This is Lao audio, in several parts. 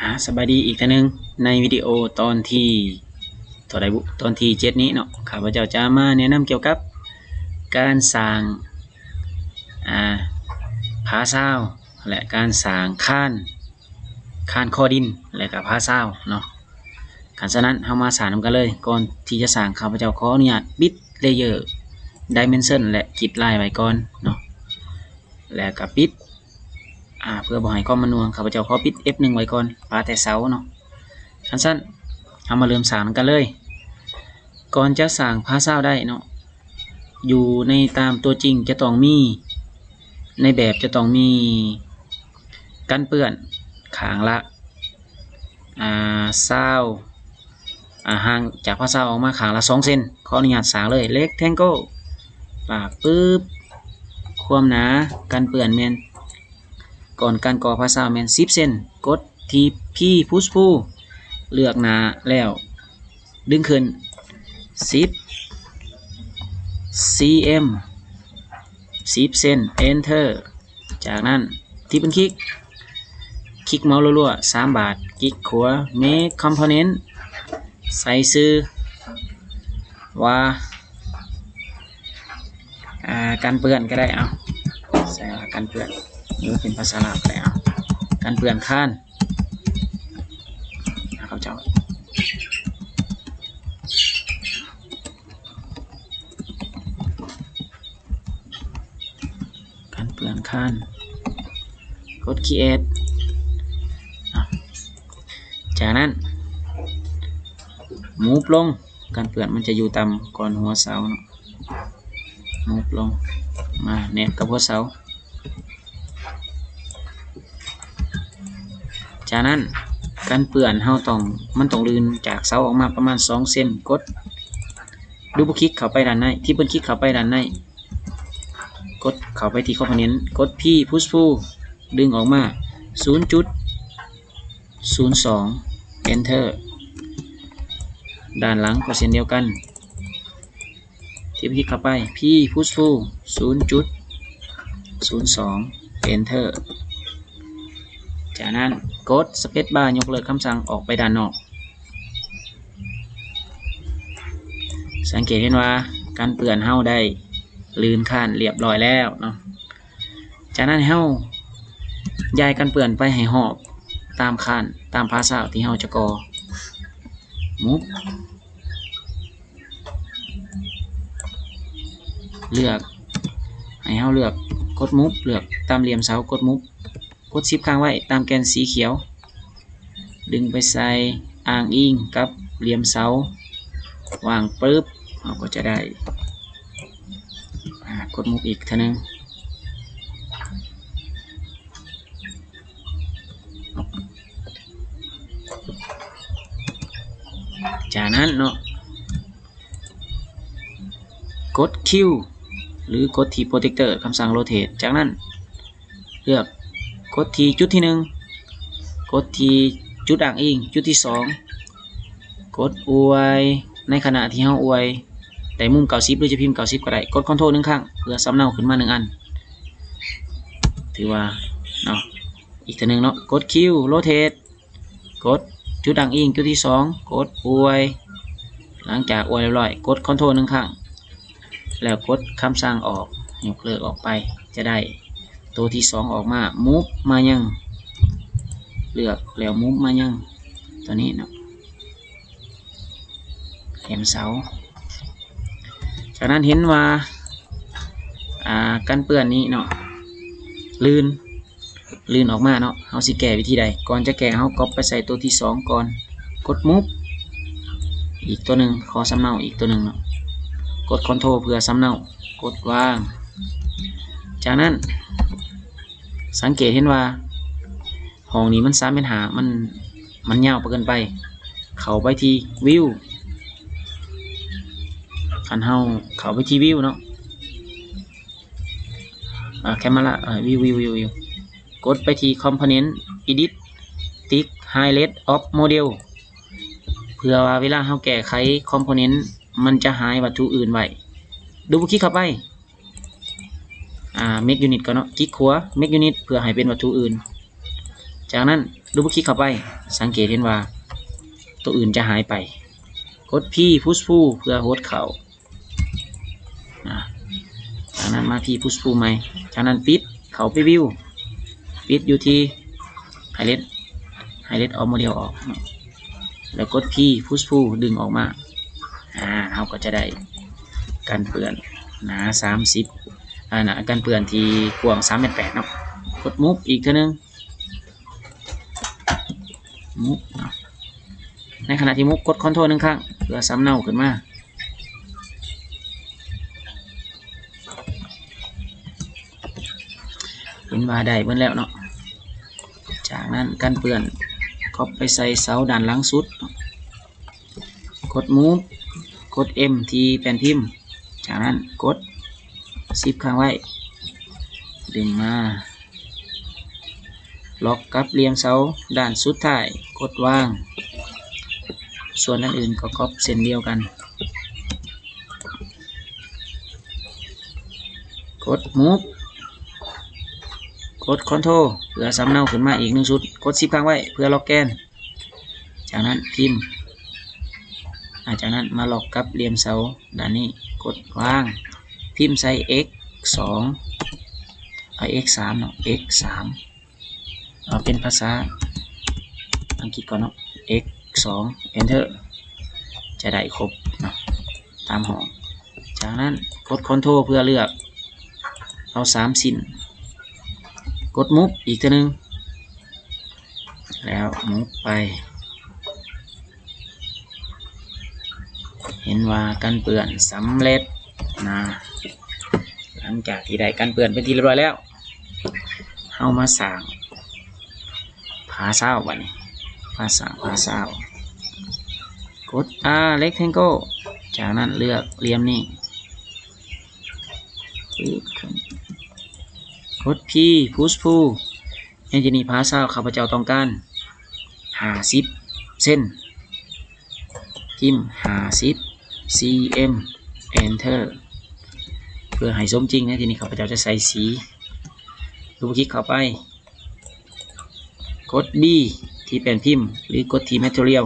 ອາ ສະບາຍດີອີກເທື່ອໜຶ່ງ ໃນວິດີໂອຕອນທີເທົ່າໃດບຸ ຕອນທີເຈັດນີ້ເນາະ ຂ້າພະເຈົ້າຈະມາແນະນຳກ່ຽວກັບການສ້າງ ອາ ຜາຊາວ ແລະ ການສ້າງຄານ ຄານຄໍດິນ ແລະກະຜາຊາວເນາະ. ຄັນສະນັ້ນ ເຮົາມາສ້າງນຳກັນເລີຍ. ກ່ອນທີ່ຈະສ້າງ ຂ້າພະເຈົ້າຂໍອະນຸຍາດປິດ layer dimension ແລະ grid line ໄວ້ກ່ອນເນາະ ແລະກະປິດ ອາ ເພື່ອບໍ່ໃຫ້ຄອມມັນໜ່ວງ ຂ້າພະເຈົ້າຂໍປິດ F ໜຶ່ງໄວ້ກ່ອນ ປາແຕ່ເສົາເນາະ. ຄັນຊັ້ນ ເຮົາມາເລີ່ມສ້າງນຳກັນເລີຍ. ກ່ອນຈະສ້າງຜາຊາວໄດ້ເນາະ ຢູ່ໃນຕາມຕົວຈິງຈະຕ້ອງມີ ໃນແບບຈະຕ້ອງມີກັນເປື້ອນຂ້າງລະ ອາ ຊາວ ອາ ຫ່າງຈາກຜາຊາວອອກມາຂ້າງລະສອງເຊັນ. ຂໍອະນຸຍາດສ້າງເລີຍ rectangle ປາກປຶບ ຄວາມໜາກັນເປື້ອນແມ່ນ ກ່ອນການກໍ່ຜາຊາວແມ່ນສິບເຊັນ. ກົດທີ່ P push pull ເລືອກໜ້າແລ້ວດຶງຂຶ້ນ ສິບ CM ສິບເຊັນ Enter. ຈາກນັ້ນ double click ຄລິກເມົາສ໌ລັວໆ ສາມບາດ ຄລິກຂວາ Make Component ໃສ່ຊື່ວ່າ ອາ ກັນເປື້ອນກໍໄດ້ ເອົາ ໃສ່ວ່າກັນເປື້ອນ ຫຼືວ່າເປັນພາສາລາວກໍໄດ້ ເອົາ ກັນເປື້ອນຄານ ເຂົາເຈົ້າ ກັນເປື້ອນຄານ ກົດ Create ອາ ຈາກນັ້ນ Move ລົງ ກັນເປື້ອນມັນຈະຢູ່ຕ່ຳກ່ອນຫົວເສົາເນາະ Move ລົງມາແນບກັບຫົວເສົາ. ຈາກນັ້ນ ກັນເປື້ອນເຮົາຕ້ອງ ມັນຕ້ອງລື່ນຈາກເສົາອອກມາປະມານສອງເຊັນ. ກົດ double click ເຂົ້າໄປດ້ານໃນ triple click ເຂົ້າໄປດ້ານໃນ ກົດເຂົ້າໄປທີ່ Component ກົດ P push pull ດຶງອອກມາສູນຈຸດສູນສອງ Enter. ດ້ານຫຼັງກໍເຊັ່ນດຽວກັນ double click ເຂົ້າໄປ P push pull ສູນຈຸດສູນສອງ Enter. ຈາກນັ້ນ ກົດ Space Bar ຍົກເລີກຄຳສັ່ງອອກໄປດ້ານນອກ. ສັງເກດເຫັນວ່າກັນເປື້ອນເຮົາໄດ້ລື່ນຄານລຽບຮ້ອຍແລ້ວເນາະ. ຈາກນັ້ນເຮົາຍ້າຍກັນເປື້ອນໄປໃຫ້ຮອບຕາມຄານ ຕາມຜາຊາວທີ່ເຮົາຈະກໍ່. Move ເລືອກ ໃຫ້ເຮົາເລືອກ ກົດ Move ເລືອກຕາມຫຼ່ຽມເສົາ ກົດ Move ກົດ Shift ຄ້າງໄວ້ຕາມແກ່ນສີຂຽວ ດຶງໄປໃສ່ອ້າງອີງກັບຫຼ່ຽມເສົາ ວາງປຶບ ເຮົາກໍຈະໄດ້ ອາ ກົດ Move ອີກເທື່ອໜຶ່ງ. ຈາກນັ້ນເນາະ ກົດ Q ຫຼື ກົດທີ່ Projector ຄຳສັ່ງ Rotate. ຈາກນັ້ນ ເລືອກ ກົດທີ່ຈຸດທີໜຶ່ງ ກົດທີ່ຈຸດອ້າງອີງ ຈຸດທີສອງ ກົດອວຍ ໃນຂະນະທີ່ເຮົາອວຍໄດ້ມຸມເກົ້າສິບ ຫຼືຈະພິມເກົ້າສິບກໍໄດ້ ກົດ Ctrl ໜຶ່ງຄັ້ງ ເພື່ອສຳເນົາຂຶ້ນມາໜຶ່ງອັນ. ຖືວ່າເນາະ ອີກເທື່ອໜຶ່ງເນາະ ກົດ Q Rotate ກົດຈຸດອ້າງອີງຈຸດທີສອງ ກົດອວຍ. ຫຼັງຈາກອວຍລຽບຮ້ອຍ ກົດ Ctrl ໜຶ່ງຄັ້ງ ແລ້ວກົດຄຳສັ່ງອອກ ຍົກເລີກອອກໄປ ຈະໄດ້ໂຕທີສອງອອກມາ. Move ມາຍັງ ເລືອກແລ້ວ Move ມາຍັງຕົວນີ້ເນາະ ແຄມເສົາ. ຈາກນັ້ນເຫັນວ່າ ອາ ກັນເປື້ອນນີ້ເນາະ ລື່ນ ລື່ນອອກມາເນາະ. ເຮົາຊິແກ້ວິທີໃດ? ກ່ອນຈະແກ້ ເຮົາກັອບໄປໃສ່ໂຕທີສອງກ່ອນ ກົດ Move ອີກໂຕໜຶ່ງ ຂໍສຳເນົາອີກໂຕໜຶ່ງເນາະ ກົດ Ctrl ເພື່ອສຳເນົາ ກົດວາງ. ຈາກນັ້ນ ສັງເກດເຫັນວ່າ ຫ້ອງນີ້ມັນສາມເມັດຫ້າ ມັນ ມັນຍາວປານເກີນໄປ. ເຂົ້າໄປທີ່ View ຄັນເຮົາເຂົ້າໄປທີ່ View ເນາະ ອາ Camera ເອີ View View View View ກົດໄປທີ່ Component Edit ຕິກ Hide Rest of Model ເພື່ອວ່າເວລາເຮົາແກ້ໄຂ Component ມັນຈະຫາຍວັດຖຸອື່ນໄວ້. Double click ເຂົ້າໄປ ອາ Make Unit ກ່ອນເນາະ ຄລິກຂວາ Make Unit ເພື່ອໃຫ້ເປັນວັດຖຸອື່ນ. ຈາກນັ້ນ double click ເຂົ້າໄປ ສັງເກດເຫັນວ່າໂຕອື່ນຈະຫາຍໄປ ກົດ P push pull ເພື່ອຫົດເຂົ້າ ນະ ຈາກນັ້ນມາ P push pull ໃໝ່ ຈາກນັ້ນປິດ ເຂົ້າ preview ປິດຢູ່ທີ່ highlight highlight of model ອອກ ແລ້ວກົດ P push pull ດຶງອອກມາ ອາ ເຮົາກໍຈະໄດ້ກັນເປື້ອນໜາສາມສິບ ອາ ໜາກັນເປື້ອນທີ່ກວ້າງສາມແມັດແປດເນາະ ກົດ move ອີກເທື່ອໜຶ່ງ move ເນາະ ໃນຂະນະທີ່ move ກົດ control ໜຶ່ງຄັ້ງ ເພື່ອສຳເນົາຂຶ້ນມາ ເຫັນວ່າໄດ້ເບິດແລ້ວເນາະ ຈາກນັ້ນກັນເປື້ອນ copy ໄປໃສ່ເສົາດ້ານຫຼັງສຸດ ກົດ move ກົດ M ທີ່ແປ້ນພິມ ຈາກນັ້ນກົດ shift ຄ້າງໄວ້ ດຶງມາ ລັອກກັບຫຼ່ຽມເສົາດ້ານສຸດທ້າຍ ກົດວາງ ສ່ວນອັນອື່ນກໍກັອບເຊັ່ນດຽວກັນ ກົດ move ກົດ control ເພື່ອສຳເນົາຂຶ້ນມາອີກໜຶ່ງຊຸດ ກົດ shift ຄ້າງໄວ້ເພື່ອລັອກແກນ ຈາກນັ້ນພິມ ອາ ຈາກນັ້ນມາລັອກກັບຫຼ່ຽມເສົາດ້ານນີ້ ກົດວາງ ພິມໃສ່ X ສອງ ເອົາ X ສາມເນາະ X ສາມ ເອົາເປັນພາສາອັງກິດກ່ອນເນາະ X ສອງ Enter ຈະໄດ້ຄົບເນາະ ຕາມຫ້ອງ ຈາກນັ້ນກົດ control ເພື່ອເລືອກເອົາສາມຊິ້ນ ກົດ move ອີກເທື່ອໜຶ່ງ ແລ້ວ move ໄປ ເຫັນວ່າກັນເປື້ອນສຳເລັດນະ ຫຼັງຈາກທີ່ໄດ້ກັນເປື້ອນເປັນທີ່ຮຽບຮ້ອຍແລ້ວ ເຮົາມາສ້າງຜາຊາວບາດນີ້ ມາສ້າງຜາຊາວ ກົດ R rectangle ຈາກນັ້ນເລືອກຫຼ່ຽມນີ້ ກດ P push pull ໃນທີ່ນີ້ຜາຊາວຂ້າພະເຈົ້າຕ້ອງການຫ້າສິບເຊັນ ພິມຫ້າສິບ C M Enter ເພື່ອໃຫ້ສົມຈິງ ໃນທີ່ນີ້ຂ້າພະເຈົ້າຈະໃສ່ສີ double click ເຂົ້າໄປ ກົດ B ທີ່ແປ້ນພິມ ຫຼື ກົດທີ່ material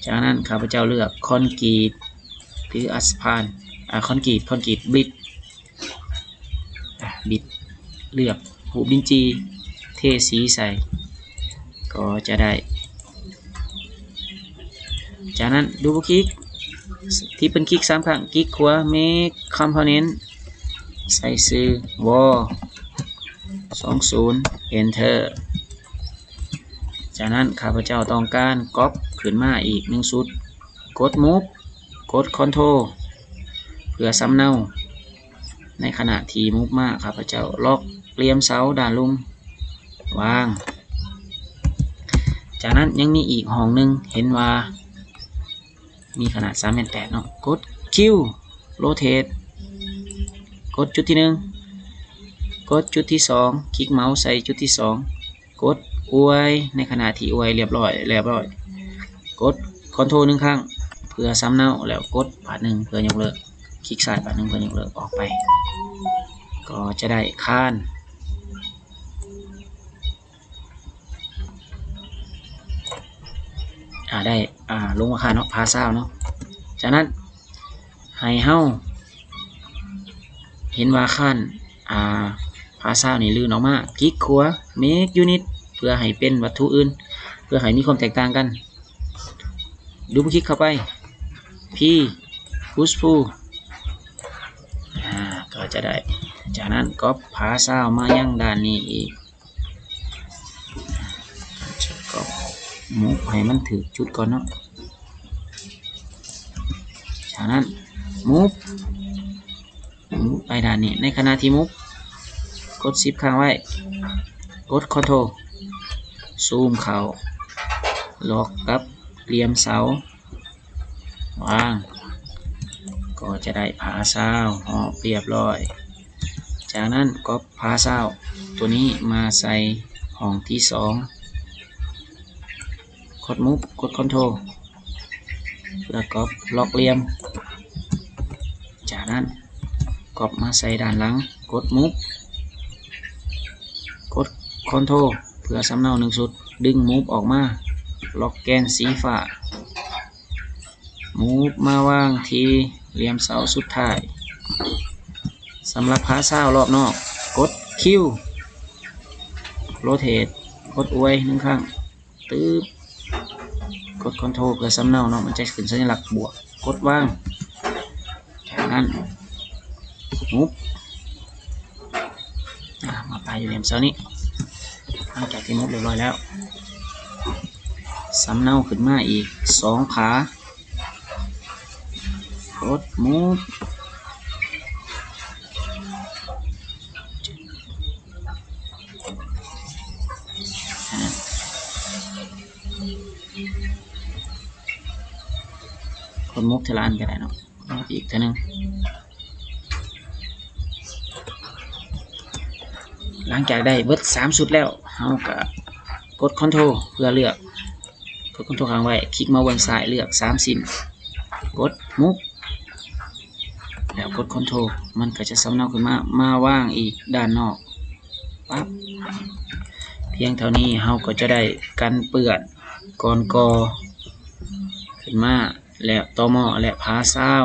ຈາກນັ້ນຂ້າພະເຈົ້າເລືອກຄອນກຣີດ ຫຼື ອັດສະພານ ອາ ຄອນກຣີດ ຄອນກຣີດບຣິກ ບິດ ເລືອກຮູບດິນຈີ່ ເທສີໃສ່ ກໍຈະໄດ້ ຈາກນັ້ນ double click ທີ່ເປັນຄລິກສາມຄັ້ງ ຄລິກຂວາ make component ໃສ່ຊື່ wall ສອງສູນ Enter ຈາກນັ້ນຂ້າພະເຈົ້າຕ້ອງການກັອບຂຶ້ນມາອີກໜຶ່ງຊຸດ ກົດ move ກົດ control ເພື່ອສຳເນົາ ໃນຂະນະທີ່ move ມາ ຂ້າພະເຈົ້າລັອກຫຼ່ຽມເສົາດ້ານລຸ່ມ ວາງ ຈາກນັ້ນຍັງມີອີກຫ້ອງໜຶ່ງ ເຫັນວ່າມີຂະໜາດສາມແມັດແປດເນາະ ກົດ Q rotate ກົດຈຸດທີໜຶ່ງ ກົດຈຸດທີສອງ ຄລິກເມົາສ໌ໃສ່ຈຸດທີສອງ ກົດ ອວຍ ໃນຂະນະທີ່ອວຍລຽບຮ້ອຍ ລຽບຮ້ອຍ ກົດ control ໜຶ່ງຄັ້ງ ເພື່ອສຳເນົາ ແລ້ວກົດບາດໜຶ່ງເພື່ອຍົກເລີກ ຄລິກຊ້າຍບາດໜຶ່ງເພື່ອຍົກເລີກອອກໄປ ກໍຈະໄດ້ຄານ ອາ ໄດ້ ອາ ລົງມາຄານເນາະ ພາຊາວເນາະ ຈາກນັ້ນໃຫ້ເຮົາເຫັນວ່າຄານ ອາ ພາຊາວນີ້ລື່ນອອກມາ ຄລິກຂວາ make unit ເພື່ອໃຫ້ເປັນວັດຖຸອື່ນ ເພື່ອໃຫ້ມີຄວາມແຕກຕ່າງກັນ double click ເຂົ້າໄປ P push pull ອາ ກໍຈະໄດ້ ຈາກນັ້ນກັອບພາຊາວມາຍັງດ້ານນີ້ອີກ ກໍ move ໃຫ້ມັນຖືກຈຸດກ່ອນເນາະ ຈາກນັ້ນ move move ໄປດ້ານນີ້ ໃນຂະນະທີ່ move ກົດ shift ຄ້າງໄວ້ ກົດ control ຊູມເຂົ້າ ລັອກກັບຫຼ່ຽມເສົາ ວາງ ກໍຈະໄດ້ພາຊາວຮອບລຽບຮ້ອຍ ຈາກນັ້ນກັອບພາຊາວໂຕນີ້ມາໃສ່ຫ້ອງທີສອງ ກົດ move ກົດ control ເພື່ອກັອບລັອກຫຼ່ຽມ ຈາກນັ້ນກັອບມາໃສ່ດ້ານຫຼັງ ກົດ move ກົດ control ເ ພື່ອສຳເນົາໜຶ່ງຊຸດ, ດຶງ move ອອກມາ, ລັອກແກນສີຟ້າ, move ມາວາງທີ່ຫຼ່ຽມເສົາສຸດທ້າຍ. ສຳລັບພາຊາວລອບນອກ, ກົດ Q, rotate, ກົດອວຍໜຶ່ງຄັ້ງ. ຕຶບ ກົດ Ctrl ເພື່ອສຳເນົາເນາະ, ມັນຈະຂຶ້ນສັນຍະລັກບວກ, ກົດວາງ. ຈາກນັ້ນ move ອາ ມາປາຍຢູ່ແຫຼມເສົານີ້. ຫຼັງຈາກທີ່ move ຮຽບຮ້ອຍແລ້ວ, ສຳເນົາຂຶ້ນມາອີກສອງຂາ, ກົດ move ກົດ move ເທື່ອລະອັນກໍໄດ້ເນາະ, move ອີກເທື່ອໜຶ່ງ. ຫຼັງຈາກໄດ້ເບິດສາມຊຸດແລ້ວ, ເຮົາກໍກົດ Ctrl ເພື່ອເລືອກ, ກົດ Ctrl ຄ້າງໄວ້, ຄລິກເມົາສ໌ເບື້ອງຊ້າຍ, ເລືອກສາມຊິ້ນ, ກົດ move ແລ້ວກົດ Ctrl, ມັນກໍຈະສຳເນົາຂຶ້ນມາ, ມາວາງອີກດ້ານນອກ. ປັບ. ພຽງເທົ່ານີ້ເຮົາກໍຈະໄດ້ກັນເປື້ອນກ່ອນກໍ່ຂຶ້ນມາ ແລະ ຕໍ່ໝໍ້ ແລະ ພາຊາວ.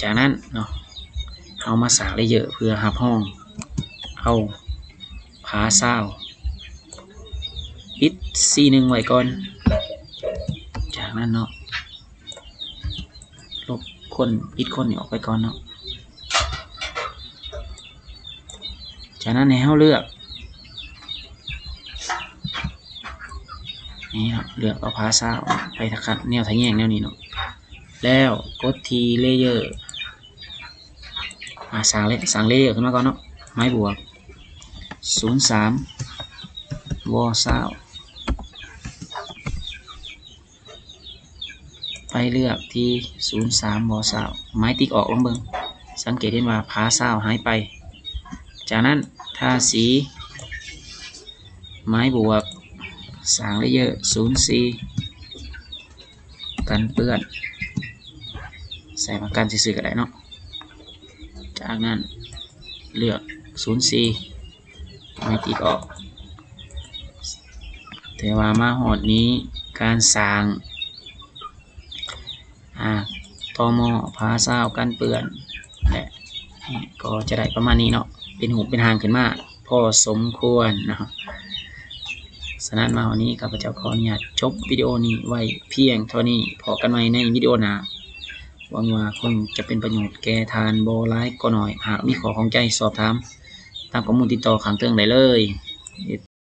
ຈາກນັ້ນເນາະ, ເຮົາມາສ້າງ layer ເພື່ອຮັບຮອງເອົາພາຊາວ, ປິດ C ໜຶ່ງໄວ້ກ່ອນ. ຈາກນັ້ນເນາະ, ລົບຄົນ, ປິດຄົນນີ້ອອກໄປກ່ອນເນາະ. ຈາກນັ້ນໃຫ້ເຮົາເລືອກ ນີ້ເນາະ, ເລືອກເອົາພາຊາວໄປທະຂັດແນວທະແຍງແນວນີ້ເນາະ, ແລ້ວກົດທີ່ layer ອາ ສ້າງເລ ສ້າງ layer ຂຶ້ນມາກ່ອນເນາະ, ໄມ້ບວກ ສູນສາມ ວ ຊາວ. ໄປເລືອກທີ່ ສູນສາມ ວ ຊາວ, ໝາຍຕິກອອກລອງເບິ່ງ, ສັງເກດເຫັນວ່າພາຊາວຫາຍໄປ. ຈາກນັ້ນ ທາສີ ໝາຍບວກ, ສ້າງ layer ສູນສີ່ ກັນເປື້ອນ, ໃສ່ປາກກັນຊື່ໆກໍໄດ້ເນາະ. ຈາກນັ້ນເລືອກ ສູນສີ່ ໝາຍຕິກອອກ. ແຕ່ວ່າມາຮອດນີ້ ການສ້າງ ອາ ຕໍ່ໝໍ້ ພາຊາວ ກັນເປື້ອນ ແລະ ກໍຈະໄດ້ປະມານນີ້ເນາະ, ເປັນຮູບເປັນຮ່າງຂຶ້ນມາພໍສົມຄວນເນາະ. ສະນັ້ນມາຮອດນີ້ ຂ້າພະເຈົ້າຂໍອະນຸຍາດຈົບວິດີໂອນີ້ໄວ້ພຽງເທົ່ານີ້. ພໍ້ກັນໃໝ່ໃນວິດີໂອໜ້າ. ຫວັງວ່າຄົງຈະເປັນປະໂຫຍດແກ່ທ່ານບໍ່ຫຼາຍກໍໜ້ອຍ. ຫາກມີຂໍ້ຂ້ອງໃຈສອບຖາມຕາມຂໍ້ມູນຕິດຕໍ່ຂ້າງເທິງໄດ້ເລີຍ.